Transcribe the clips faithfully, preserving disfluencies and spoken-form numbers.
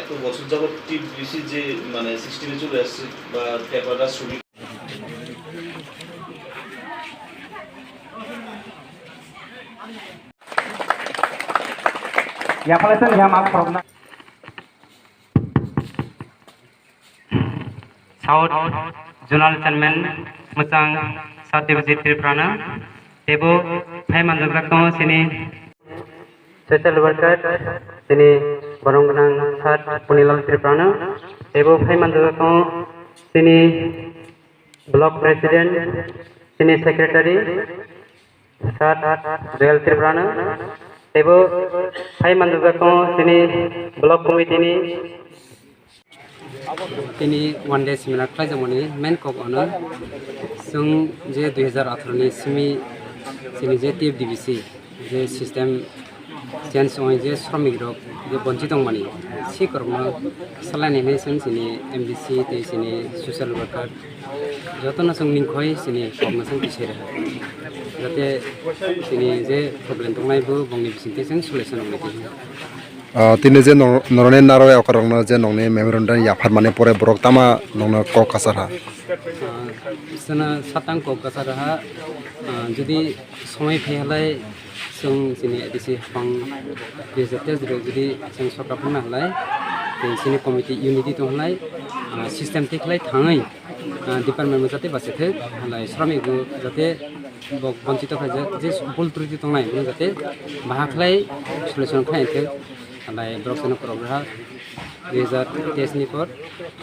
এত বছর যাবত টিএফডিসি যে মানে সিস্টেমে চলে আসছে বা পেপারটা শ্রমিক Yapalaisang ya mak problem. South Zonal Chairman Mwchang Satyajit Tripurano tebo phai manjak tongo sini social worker sini borong gnang Sat Punilal Tripurano tebo phai manjak tongo sini block president sini secretary Sat Dayal Tripurano tebo phai manjak tongo sini block committee ni Tini one day seminar khlaijakmani main kok ono chwng je dui hazar atharo ni simi chini je T F D B C je system change wngwi je sromik rok je bonchi tongmani si korokno salaini hinwi chwng chini M D C tei chini social worker jotono chwng ningkhoi chini kokno chwng tisai rwkha jate chini je problem tongnai bo bongni bisingtwi chwng solution wngwi tongkha. Ah, tini je nong-, norokni narwai okorokno je nongni memorandum yapharmani pore borok tama nongno kok kasarha? Ah, sana satang kok kasarha, ah, jodi somoi phai halai chwng chini A D C hapang dui hazar teis rok jodi chwng sokra phangna halai, tei chini committee unity tong halai, ah, system thik khlai thangwi, ah, department bo jate bachithwk halai sromik bo jate bo bonchito khaijak je bul triti tongnai bono jate bahai khlai solution khlai thwk. Halai borok seno korok raha dui hazar teis ni por,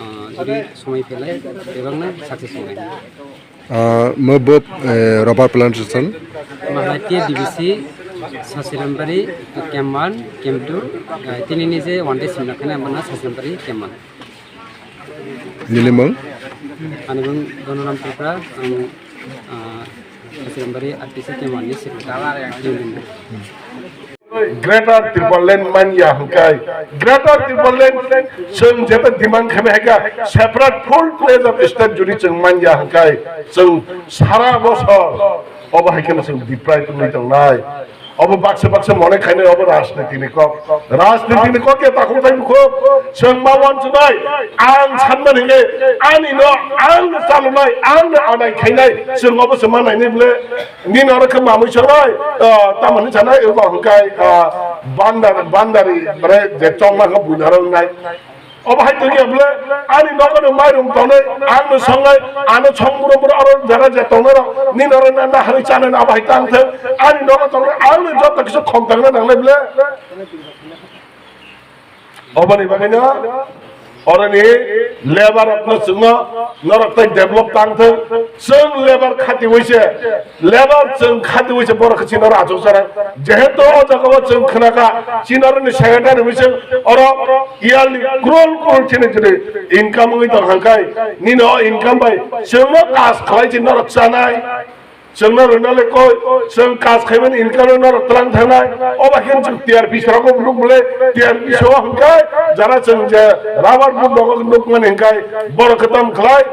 ah, jodi somoi phelai bebakno success wngnai. Ah, mo bo, eh, rubber plantation. Mahalai T D B C Sasirambari, Camp one, Camp two, ah, tini ni je one day simna khana amana Sasirambari Camp one. Nini mung? Ani mung Donoram Tripura, ang, ah, Sasirambari R T C Camp one ni secretary. Greater Tipraland manya hwnkhe, Greater Tipraland chwng jeta demand khaimai haikha, separate full fledged of state jodi chwng manya hwnkhe, chwng sara bosor obo hai kheno chwng deprive wngwi tongnai. Obo baksa baksa mone khainai obo rajniti ni kok. Rajniti ni kok ya takhuk thai bukhuk. Chwng ma wansuknai, ang sanmani hwnkhe ani no ang chalonai, ang no anai khainai, chwng obo se manai ni bwle. Nini oro khe mamui sanai, ah, tamoni sanai, obo hwnkhe, ah, bandar, bandari, bre, je chongma khe buina rwngnai. Obo hai tongya bwle, ani nogo no mairum tongnai, ang no songnai, ano song buro buro aro jara je tongnai rok, nini oro na, na hari chanai na, obo hai tang thang, ani nogo tongnai, ang no joto kisa khom tangna nangnai bwle. Oboni bagwino oroni labour rokno chwngno norok tai develop tang thung. Chwng labour khatiwi se, labour chwng khatiwi se borok khe chini oro achuk chara. Jehetu o jaga o chwng khna kha, chini oroni secretary wi chwng oro yearly crore crore chini chini income wngwi tong kha, hwnkhe nini o income bai chwngno kas khlai chini norok chanai. Chwngno rwna le koi, chwng kas khaimani income no rok tlang thangnai. Oba khe chwng T R P sorogo buluk bole, T R P so hwnkhe jara chwng je rubber board nogo nukmani hwnkhe borok khe tam khlai,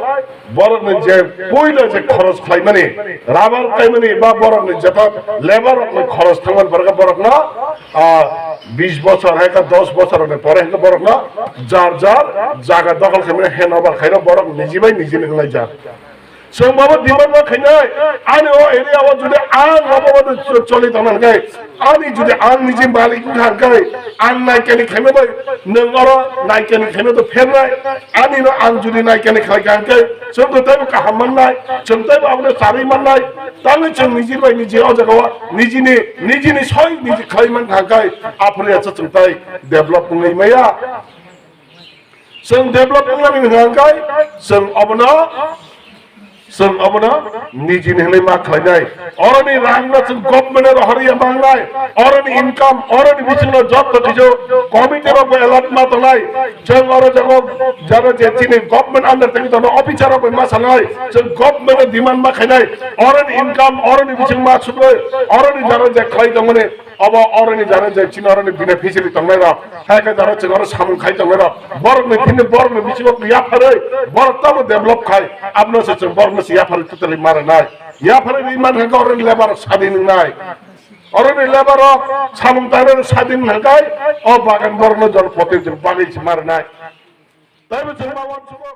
borokni je puila je khoros khlaimani, rubber kaimani ba borokni jeta labour rokni khoros thangmani borok borokno, ah, bis bosor hai kha dos bosor ni pore hwnkhe borokno jar jar jaga dokhol khaimani hand over khaino borok niji bai niji ni hwnlai jar. Chwng bobo demand ma khainai, ani o area o jodi ang obo bo cho-, choli tongna hwnkhe, ani jodi ang niji malik wngkha hwnkhe, ang naikani khaima bai nwng oro naikani khaima to phernai, ani no ang jodi naikani khlai kha hwnkhe, chwng to teibo kaham mannai, chwng teibo abono charwi mannai, tamni chwng niji bai niji o jaga o nijini, nijini soi niji khlai man kha hwnkhe, aphuru ya chwng tai develop wngwi maya. Chwng develop wngnani hwnkha hwnkhe chwng obono, chwng obono nijini hwnwi ma khlainai. Oroni rangno chwng government-no rohorya mangnai. Oroni income, oroni bisingno joto kisu committee-rokbo alert ma tongnai. Chwng oro jago jara je chini government under tangwi tongo officer-rokbo ma sanai. Chwng government-no demand ma khainai. Oroni income, oroni bising ma subroi, oroni jara je khlai tongmani. Obo oroni jara je chini oroni beneficiary tongnai rok, hai khe jara chwng oro samung khai tongnai rok, borok ni thini borok ni bisingo yapharwi borok tamo develop khai, abono se chwng borok no se yapharwi totally mara nai, yapharwi ri man khe oroni labour rok sadi nung nai. Oroni lebar rok samung tangnani sadin hwnkhe o bagan borokno jonpoti bagwi se marinai. Taibo chwng ma uansukgo.